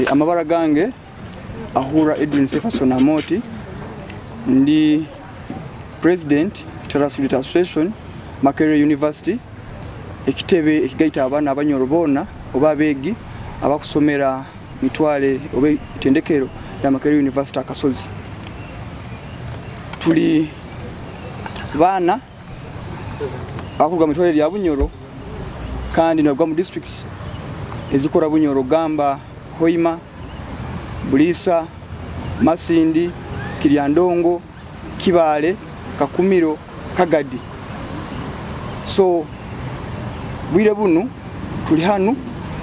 Amabara gange Ahura Edwin Cephas Amoti, ndi president Kitara Student Association, Makerere University, ekitebe ekigaita abaana Abanyoro boona oba abeegi abakusomera mitwale oba itendekero lya Makerere University Akasozi. Tuli baana abakuruga mu itwale lya Bunyoro kandi nibaruga mu districts ezikora Bunyoro, gamba Hoima, Buliisa, Masindi, Kiryandongo, Kibaale, Kakumiro, Kagadi. So bwire bunu tuli hanu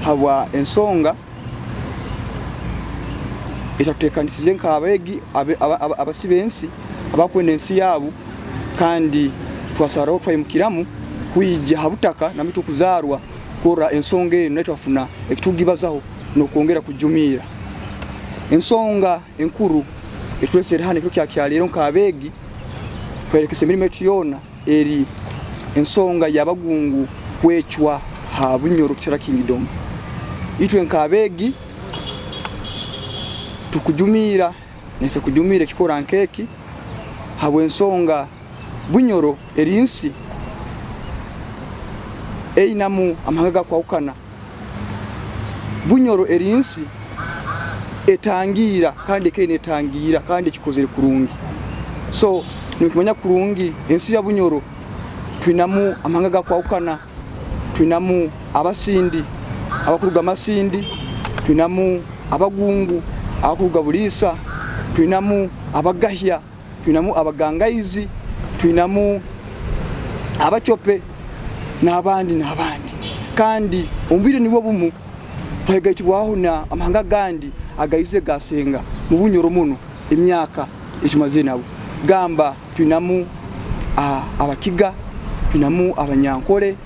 habwa ensonga etatutekanisize nk'abeegi abasi b'ensi abakwenda ensi yaabo, kandi twasaraho twaimukiramu kwija ha butaka nambere tukuzaarwa kurora ensonga enu, naitwe twafuna ekitugibazaho n'okwongera kujumiira. Ensonga enkuru etulesere hanu ekiro kya kyaleero nk'abeegi, twerekesa emirimo yaitu yoona eri ensonga y'Abagungu kwecwa ha Bunyoro Kitara Kingdom. Itwe nk'abeegi tukujumiira nese kujumiira ekikora nk'eki habw'ensonga Bunyoro eri nsi einamu amahanga gakwahukana. Bunyoro eri nsi etangiira kandi ekaire netangiira kandi ekikozere kurungi. So nikimanya kurungi ensi ya Bunyoro twinamu amahanga gakwahukana, twinamu Abasindi abakuruga Masindi, twinamu Abagungu abakuruga Buliisa, twinamu Abagahya, twinamu Abagangaizi, twinamu Abacope n'abandi n'abandi. Kandi omu bwire nibwo bumu twayegaitibwaho na amahanga agandi agaizire gasenga mu Bunyoro muno emyaka etumazire nabo. Gamba twinamu Abakiga, twinamu Abanyankole,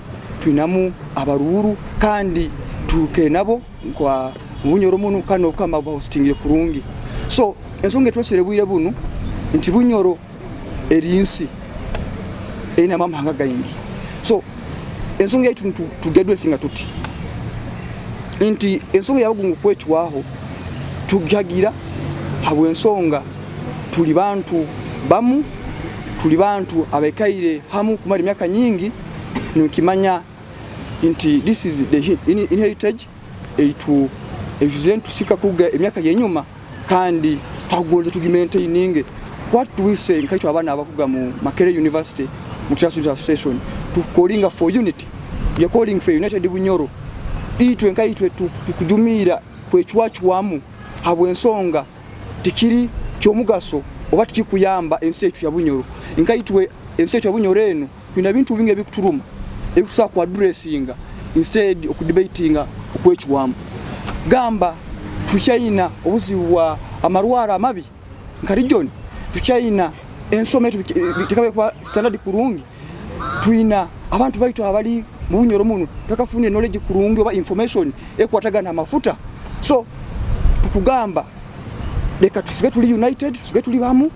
twinamu Abaruuru, kandi tukaire nabo nka mu Bunyoro munu kandi n'Obukama bubahostingire kurungi. So ensonga etwesere bwire bunu nti Bunyoro eri nsi einemu amahanga gaingi. So ensonga yaitu tugiaddressinga tuti nti ensonga y'Abagungu kwecwaho tugihagira habw'ensonga tuli bantu bamu, tuli bantu abaikaire hamu kumara emyaka nyingi, nikimanya nti this is the inheritage eitu etuziire nitusika kuruga emyaka y'enyuma, kandi twakugonza tugimaintaininge. What do we say nkaitwe abaana abakuruga mu Makerere University mu Kitara Student Association? Tukucallinga for unity, we are calling for united Bunyoro. Itwe nkaitwe tukujumiira kwecwacwamu habw'ensonga tikiri ky'omugaso oba tikikuyamba ensi yaitu ya Bunyoro. Nkaitwe ensi yaitu ya Bunyoro enu twine ebintu bingi ebikuturuma ebikusobola ku addressinga instead okudebatinga okwecwamu. Gamba tukyaina obuzibu bwa amarwaro amabi nka region, tukyaina ensoma yaitu tekabaire kuba standard kurungi, twina abantu baitu abali mu Bunyoro munu tibakafunire knowledge kurungi oba information ekukwatagana n'amafuta. So tukugamba leka tusigale tuli united, tusigale tuli bamu,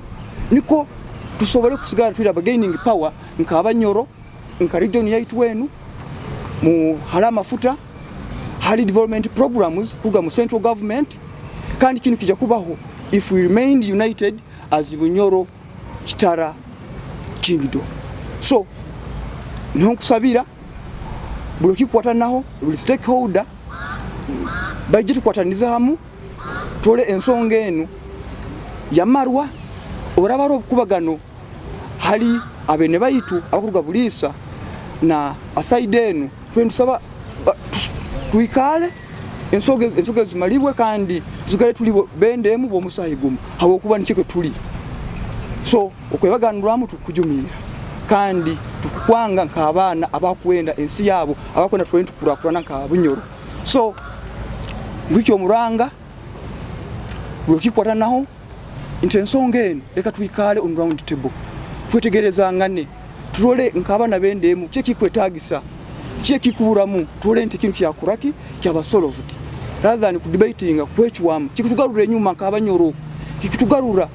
niko tusobole kusigala tuli aba gaining power nk'Abanyoro nka region yaitu enu mu hali amafuta, hali development programs kuruga mu central government, kandi kinu kija kubaho if we remain united as Bunyoro Kitara Kingdom. So niho nkusabira buli okikukwatanaho, buli stakeholder baije tukwatanize hamu tole ensonga enu yamarwa. Oraba ari obukubagano hali abene baitu abakuruga Buliisa na asaidi enu, twe nitusaba twikale ensonga zimalibwe kandi tusigale tuli benda emu b'omusahi gumu, habwokuba nikyo tuli. So okwebaganuramu tukujumiira kandi tukukwanga nk'abaana abakwenda ensi yabo, abakwenda twende tukurakurana nka Bunyoro. So nkwikya omuranga buli okikwatanaho nti ensonga enu leka twikale on round table, twetegerezangane, turole nk'abaana benda emu ki ekikwetagisa, ki ekikuburamu, turole nti kinu kyakuraki kyaba solved rather than kudebatinga kwecwamu. Kikutugarura enyuma nk'Abanyoro, kikutugarura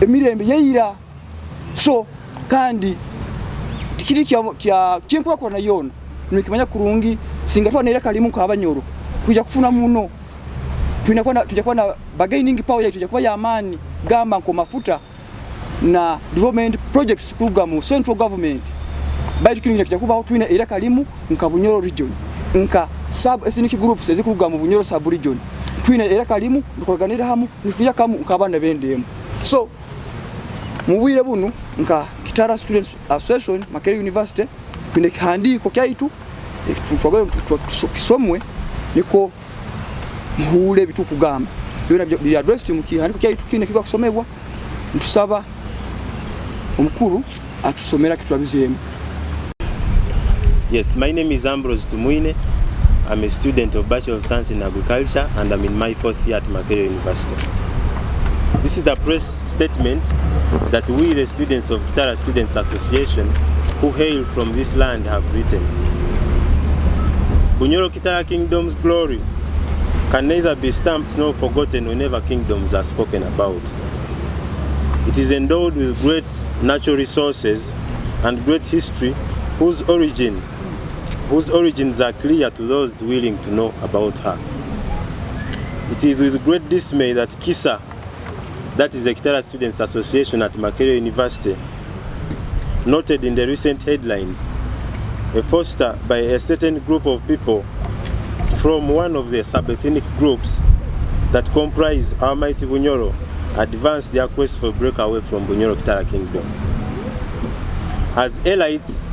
emirembe yaira. So kandi tikiri kyenkurakurana yoona, nikimanya kurungi singa twanera kalimu nk'Abanyoro twija kufuna muno. Twina kuba tujja kuba na bargaining power yaitu ejja kuba y'amaani, gamba nk'omafuta na development projects kuruga mu central government. Baitu kinu kijja kubaho twina iraka limu nka Bunyoro region, nka sub ethnic groups ezikuruga mu Bunyoro sub region. Twina iraka limu, nitukoraganira hamu, nitulya kamu nk'abaana b'endemu. So mu bwire bunu nka Kitara Students Association Makerere University twine ekihandiiko kyaitu kisomwe niko muhuure ebitukugamba byona biri addressed mu kihandiiko kyaitu kinu ekigwa kusomebwa. Ntusaba omukuru atusomera kiturabizeemu. Yes, my name is Ambrose Tumwine. I'm a student of Bachelor of Science in Agriculture and I'm in my fourth year at Makerere University. This is the press statement that we, the students of Kitara Students Association, who hail from this land, have written. Bunyoro Kitara Kingdom's glory can neither be stamped nor forgotten whenever kingdoms are spoken about. It is endowed with great natural resources and great history whose origins are clear to those willing to know about her. It is with great dismay that KISA, that is the Kitara Students Association at Makerere University, noted in the recent headlines a foster by a certain group of people from one of the sub-ethnic groups that comprise our mighty Bunyoro advanced their quest for breakaway from Bunyoro Kitara Kingdom. As elites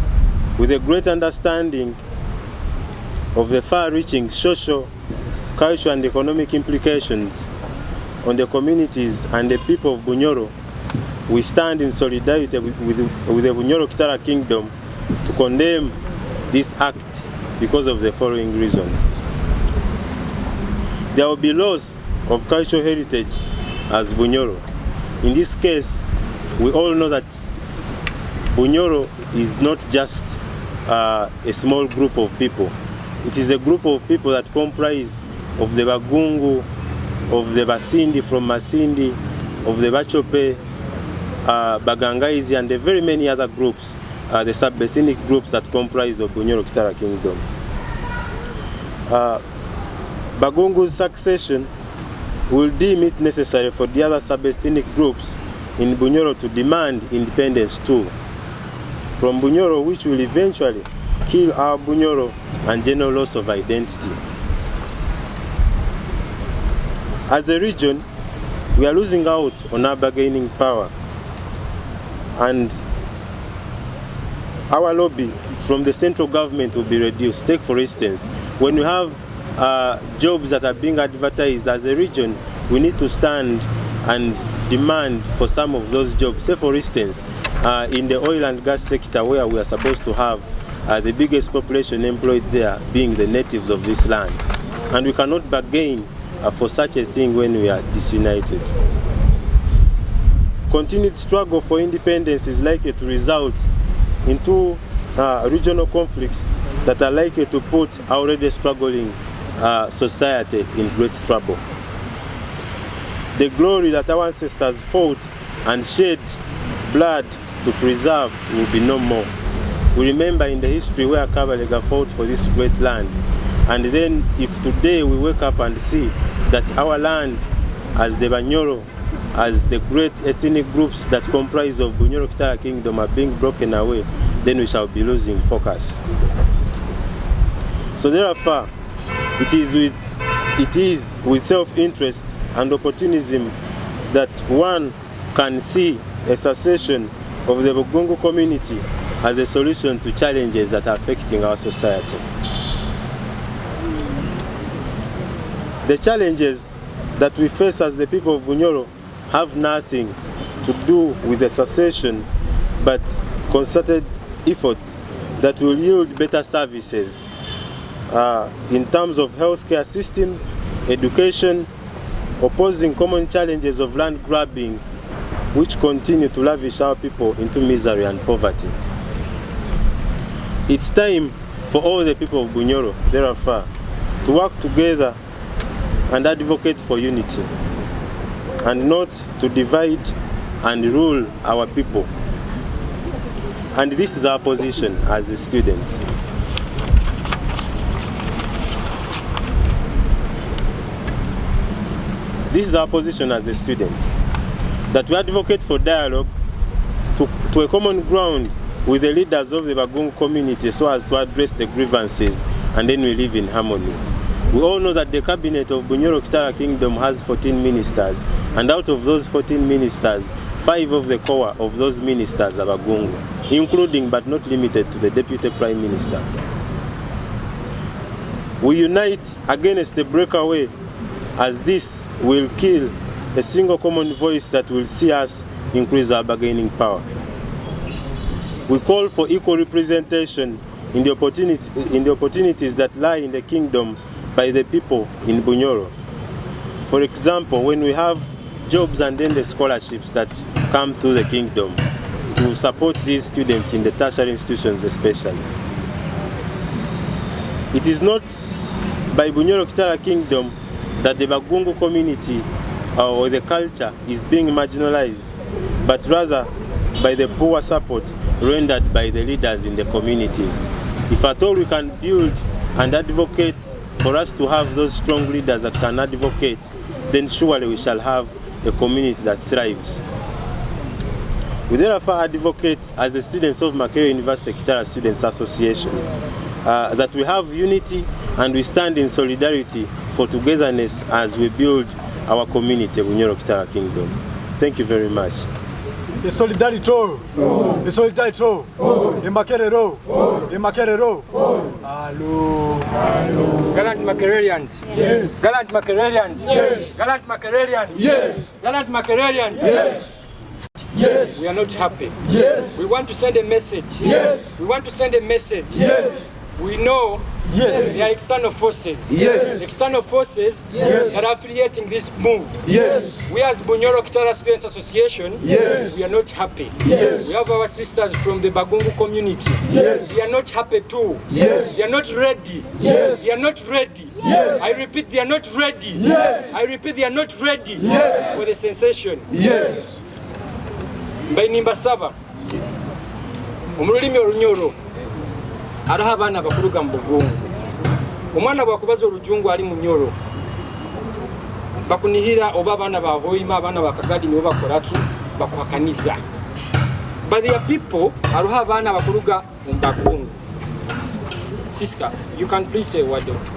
with a great understanding of the far-reaching social, cultural and economic implications on the communities and the people of Bunyoro, we stand in solidarity with the Bunyoro Kitara Kingdom to condemn this act because of the following reasons. There will be loss of cultural heritage as Bunyoro. In this case, we all know that Bunyoro is not just a small group of people. It is a group of people that comprise of the Bagungu, of the Basindi from Masindi, of the Bachope, Bagangaizi, and the very many other groups, the sub-ethnic groups that comprise of Bunyoro Kitara Kingdom. Bagungu's succession will deem it necessary for the other sub-ethnic groups in Bunyoro to demand independence too from Bunyoro, which will eventually kill our Bunyoro and general loss of identity. As a region, we are losing out on our bargaining power, and our lobby from the central government will be reduced. Take for instance, when you have jobs that are being advertised as a region, we need to stand and demand for some of those jobs. Say for instance, in the oil and gas sector, where we are supposed to have the biggest population employed there being the natives of this land. And we cannot bargain for such a thing when we are disunited. Continued struggle for independence is likely to result into regional conflicts that are likely to put already struggling society in great trouble. The glory that our ancestors fought and shed blood to preserve will be no more. We remember in the history where Kabalega fought for this great land. And then if today we wake up and see that our land as the Banyoro, as the great ethnic groups that comprise of Bunyoro Kitara Kingdom are being broken away, then we shall be losing focus. So therefore, it is with self-interest and opportunism that one can see a secession of the Bugungu community as a solution to challenges that are affecting our society. The challenges that we face as the people of Bunyoro have nothing to do with the secession, but concerted efforts that will yield better services in terms of healthcare systems, education, opposing common challenges of land grabbing, which continue to lavish our people into misery and poverty. It's time for all the people of Bunyoro, therefore, to work together and advocate for unity, and not to divide and rule our people. And this is our position as the students. This is our position as the students, that we advocate for dialogue to a common ground with the leaders of the Bagungu community so as to address the grievances, and then we live in harmony. We all know that the cabinet of Bunyoro Kitara Kingdom has 14 ministers, and out of those 14 ministers, 5 of the core of those ministers are Bagungu, including but not limited to the Deputy Prime Minister. We unite against the breakaway, as this will kill a single common voice that will see us increase our bargaining power. We call for equal representation in the opportunities that lie in the kingdom by the people in Bunyoro. For example, when we have jobs and then the scholarships that come through the kingdom to support these students in the tertiary institutions especially. It is not by Bunyoro Kitara Kingdom that the Bagungu community or the culture is being marginalized, but rather by the poor support rendered by the leaders in the communities. If at all we can build and advocate for us to have those strong leaders that can advocate, then surely we shall have a community that thrives. We therefore advocate, as the students of Makerere University Kitara Students Association, that we have unity and we stand in solidarity for togetherness as we build our community, Bunyoro Kitara Kingdom. Thank you very much. The solidarity, the solidarity, the Makerere, the Makerere. Hello. Gallant Makererians. Yes. Gallant Makererians. Yes. Gallant Makererians. Yes. Gallant Makererians. Yes. Yes. We are not happy. Yes. We want to send a message. Yes. We want to send a message. Yes. We know Yes. there are external forces. Yes. External forces Yes. that are affiliating this move. Yes. We as Bunyoro Kitara Students Association, Yes. we are not happy. Yes. We have our sisters from the Bagungu community. Yes. They are not happy too. Yes. They are not ready. Yes. They are not ready. Yes. I repeat, they are not ready. Yes. I repeat, they are not ready. Yes. For the sensation. Yes. Mbaine mbasaba omu rulimi Orunyoro, hariho abaana bakuruga mu Bugungu. Omwana bwakubaza Orujungu ali Munyoro, bakunihira oba abaana ba Hoima, abaana ba Kagadi nibo bakoraki bakuhakaniza. But there are people, hariho abaana bakuruga mu Bagungu. Sister, you can please say a word or two.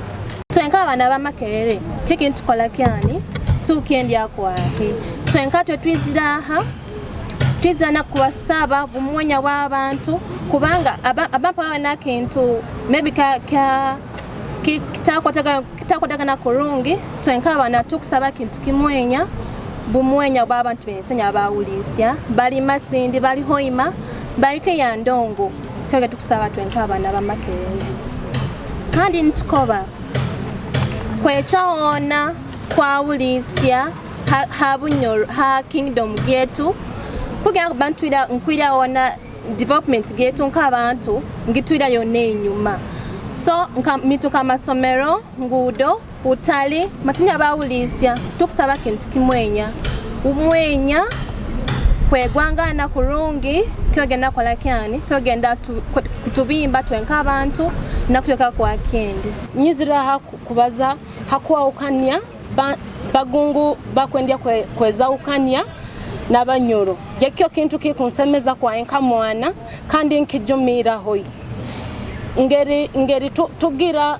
Twenka abaana b'Amakerere kiki ntukola kyani tuukendya kwahi twenka twetwizira aha twizana kubasaba bumwenya bw'abantu kubanga abantu balina kintu maybe kitakwatagana kurungi. Twenka abaana tukusaba kintu kimwenya, bumwenya bw'abantu bensenya abawulisya bali Masindi, bali Hoima, baliko yandongo kyoge tukusaba twenka abaana b'Amakerere. Kandi ntukoba kwekyawoona kwawulisya ha Bunyoro, ha kingdom getu kugira kuba ntwira nkwirawo development getu nk'abantu ngitwira yonna enyuma. So nka mituka, amasomero, ngudo, utali matinya bawulisya tukusaba kintu kimwenya, umwenya kwegwangana kurungi kyogenda kola kyani kyogenda kutubimba twenka abantu nakutweka kwa kendi. Nyizira kubaza hakuwahukania Bagungu bakwendya kwezaukania n'Abanyoro. Gekyo kintu kikunsemeza kwaye nka mwana kandi nkijumirahoyi ngeri tugira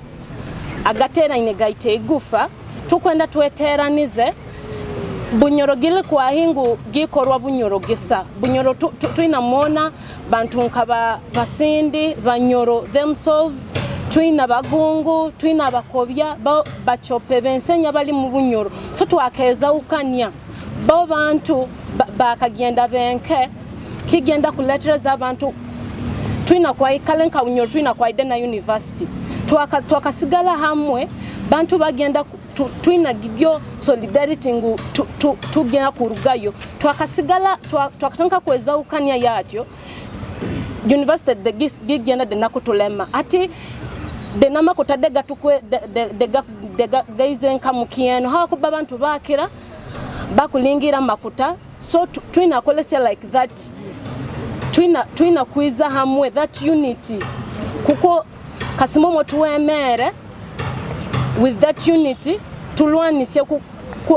agateranye gaite igufa tukwenda tweteranize. Bunyoro gili kwahingu gikorwa Bunyoro gisa Bunyoro twina mona bantu nka Basindi, Banyoro themselves, twina Bagungu, twina Abakobya, Bachope bensenya bali mu Bunyoro. So twakeza ukania bo bantu bakagenda benke kigenda kuletereza abantu twina kwaikale nka Bunyoro, twina kwaide na university twakasigala hamwe bantu bagenda twina gigyo solidarity ngu tugenda kurugayo twakasigala twakatandika kweza ukania yatyo university de gigenda de nakutulema ati denamakuta dega tukwe dega dega gaize nka mukieno hakuba bantu bakira bakulingira makuta. So twina kolesya like that, twina kwiza hamwe that unity kuko kasimomo tuwemere with that unity tulwanisye.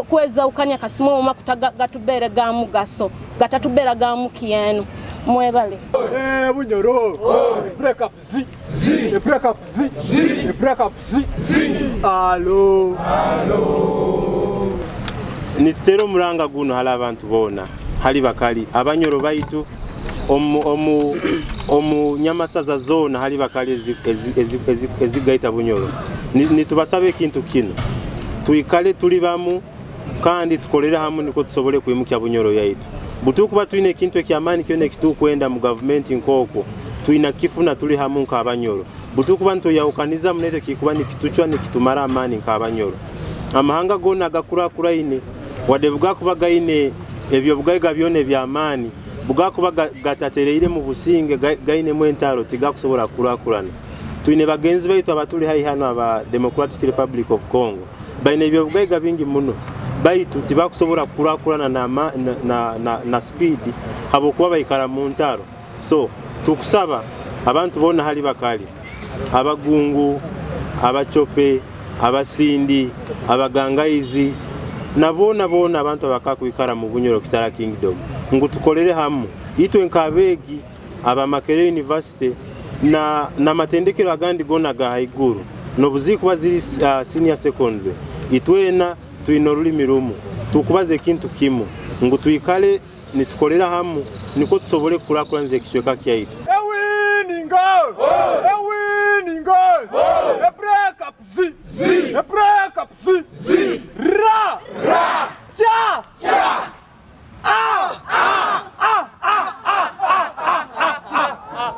Kwezawukanya kasimo omakuta gatubere ga mugaso gatatubera ga mukieno mwebale. Bunyoro. Break up Z. Z. Break up Z. Z. Break up Z. Z. Alo. Nitutera omuranga guno hali abantu boona, hali bakali abanyoro baitu omu nyamasaza zoona, hali bakali ezigaita Bunyoro. Nitubasaba ekintu kino, twikale tuli bamu kandi tukolere hamu niko tusobole kwimukya Bunyoro yaitu. Butukuba twine ekintu ekyamaani kyona ekitukwenda mu gavumenti nk'okwo, twina kifuna tuli hamu nk'abanyoro. Butukuba ntuyahukaniza munete kikuba nikitucwa nikitumara amaani nk'abanyoro. Amahanga gona agakurakuraine wadde bugakuba gaine ebyo bugaiga byona ebyamaani, bugakuba gatatereire mu businge, gainemu entaro, tigakusobola kukurakurana. Twine bagenzi baitu abatuli haihi hano aba Democratic Republic of Congo, baine ebyo bugaiga bingi muno, baitu tibakusobola kukurakurana na speed habwokuba baikara mu ntaro. So tukusaba abantu boona hali bakali abagungu, abacope, abasindi, abagangaizi na boona boona abantu abakakwikara mu Bunyoro Kitara Kingdom, ngu tukolere hamu itwe nk'abeegi aba Makerere University na n'amatendekero agandi gona ga haiguru n'obuzikuba ziri senior secondary, itwena twine orulimi rumu, tukubaza ekintu kimu ngu twikale nitukolera hamu niko tusobole kukurakuranza ekicweka kyaitu. A winning goal. A winning goal. A break up Z. Z. A break up Z. Z. Ra. Ra. Cha. Cha. A. A. A. A. A. A. A. A. A.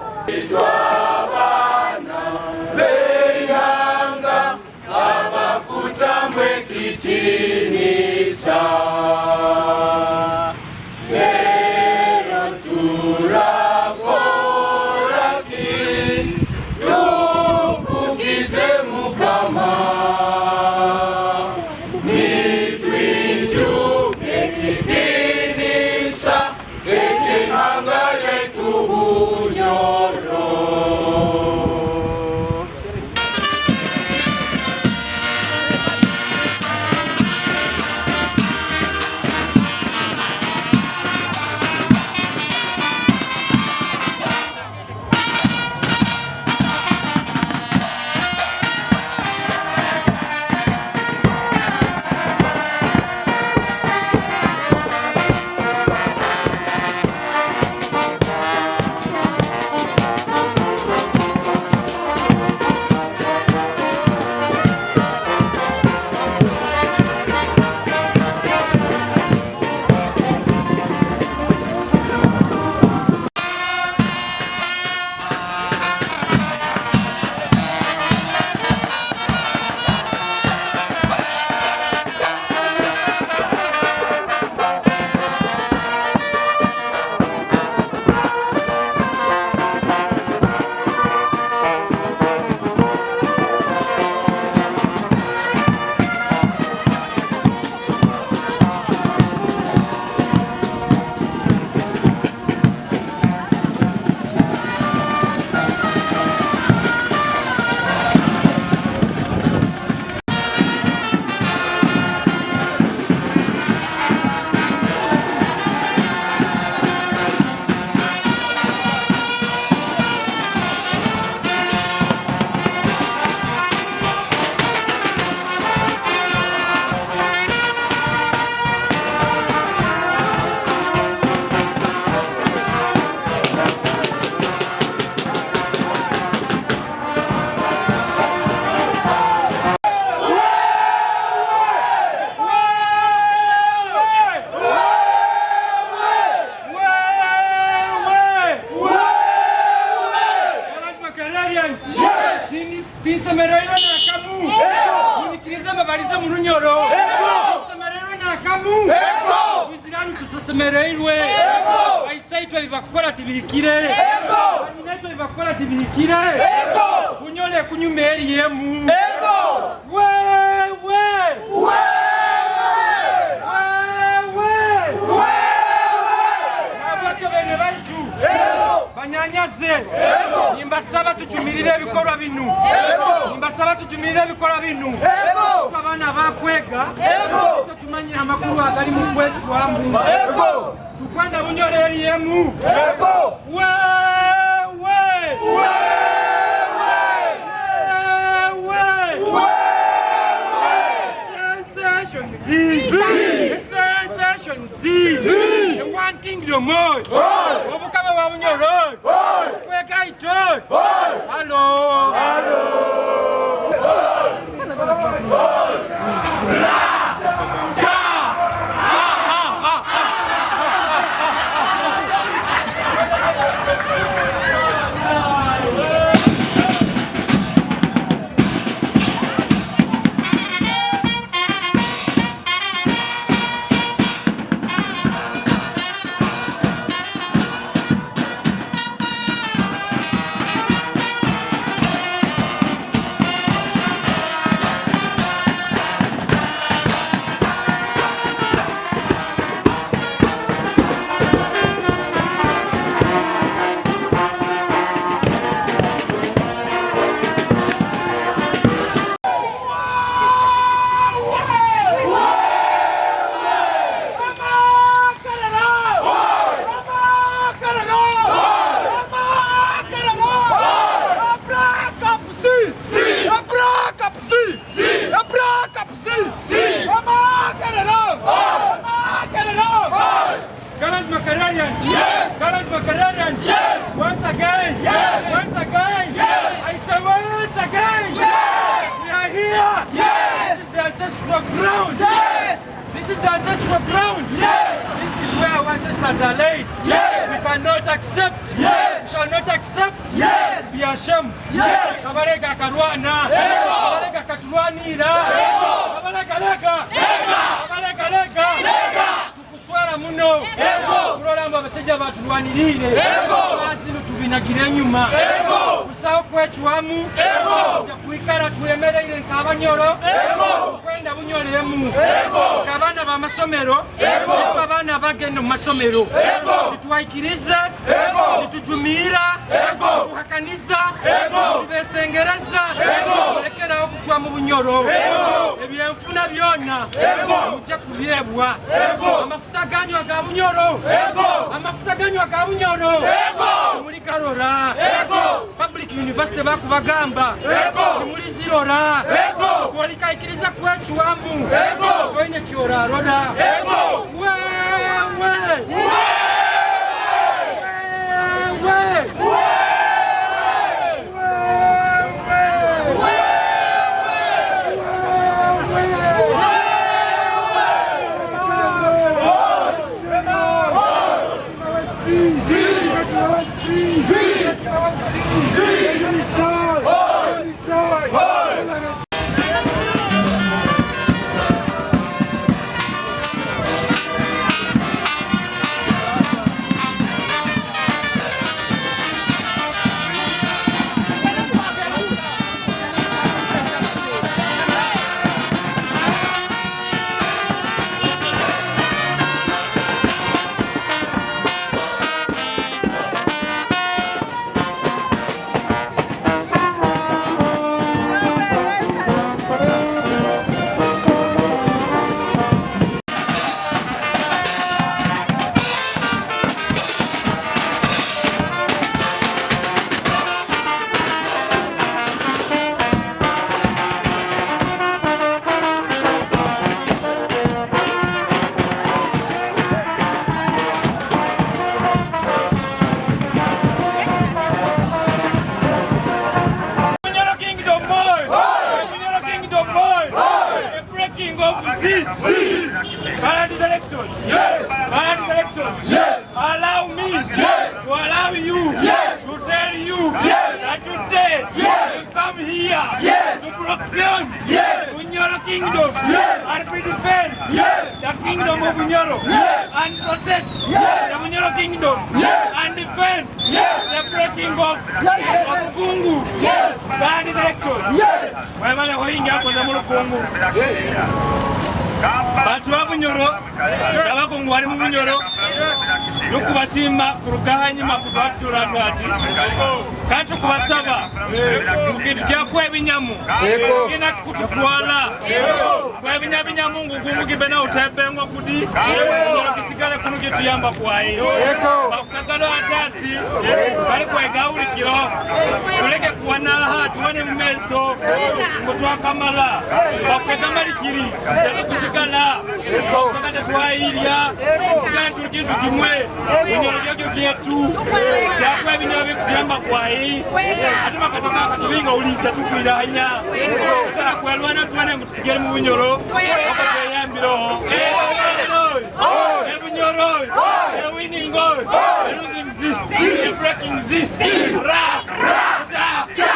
Nimbasaba tujumirire ebikorwa binu. Nimbasaba tujumirire ebikorwa binu. Abaana bakwega. Tumanyire amakuru agali mu kwecwamu. Tukwenda Bunyoro eriemu. Wewe! Wewe! Sensation Z! Sensation Z! The one kingdom! Obukama bwa Bunyoro! Kwekaito! Halo! Gallant Makererians! Yes! Gallant Makererians! Yes! Once again! Yes! Once again! Yes! I say once again! Yes! We are here! Yes! This is the ancestral ground! Yes! This is the ancestral ground! Yes! This is where our ancestors are laid! Yes! We cannot accept! Yes! We shall not accept! Yes! Be ashamed! Yes! Kabarega akarwana! Kabarega akatulwanira! Kabarega lega! Kabarega lega! Tukuswara muno kurora mbu abasajja batulwanirire azinu tubinagire enyuma kusaho kwecwamu kuikara twemereire nk'abanyoro kwenda Bunyoremu abaana b'amasomero nitwe abaana bagenda mu masomero nitwaikiriza nitujumiira tuhakaniza tubesengereza tulekeraho kucwamu Bunyoro ebyenfuna byona mujje kubyebwa amafuta ganyu aga Bunyoro amafuta ganyu aga Bunyoro timuli karora public university bakubagamba timuli zirora olikaikiriza kwecwamu toine kyorarora wewe wewe Bunyoro Kingdom boy! Bunyoro Kingdom boy! The breaking of Z! Current directors! Yes! Current directors! Yes! Allow me! Yes! To allow you! Yes! To tell you! Yes! That today! Yes! We come here! Yes! To proclaim! Yes! Bunyoro Kingdom! Yes! And we defend! Yes! The Kingdom of Bunyoro! Yes! And protect! Yes! The Bunyoro Kingdom! Yes! And defend! Yes! The breaking of Bukungu! Yes! Current directors! Yes! Webale hoyingi hapo za Mulukungu. Yes! Bantu ba Bunyoro nabakungu bali mu Bunyoro tukubasiima kuruga hanyuma kutwatura twati kandi tukubasaba mukintu kyakwa ebinyamu kina kukututwala kwebinyabinyamu ngu na utebengwa kudi Bunyoro kisigale kuno kituyamba kwayi bakutagalo atati bali kwegawulikiro tuleke kuwanaha tuwane mumeso ngu twakamala bakwega malikiri tetukusigala paka tetwayirya tusigale tuli kintu kimwe Bunyoro kyokyo kyetu kyakwa ebinyoro bikutuyamba kwayi ate makatoka katubinga ulisa tukwiranya tutala kwelwana tuwane ngu tusigale mu Bunyoro okatweyambireho ebunyoro ewinning goal losing z breaking z ra cha cha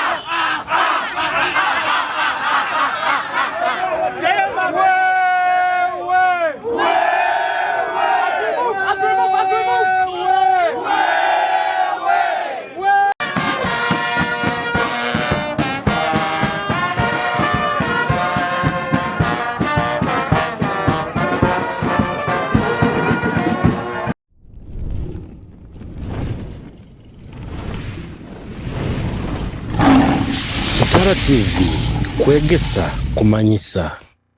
Kitara TV kwegesa kumanyisa.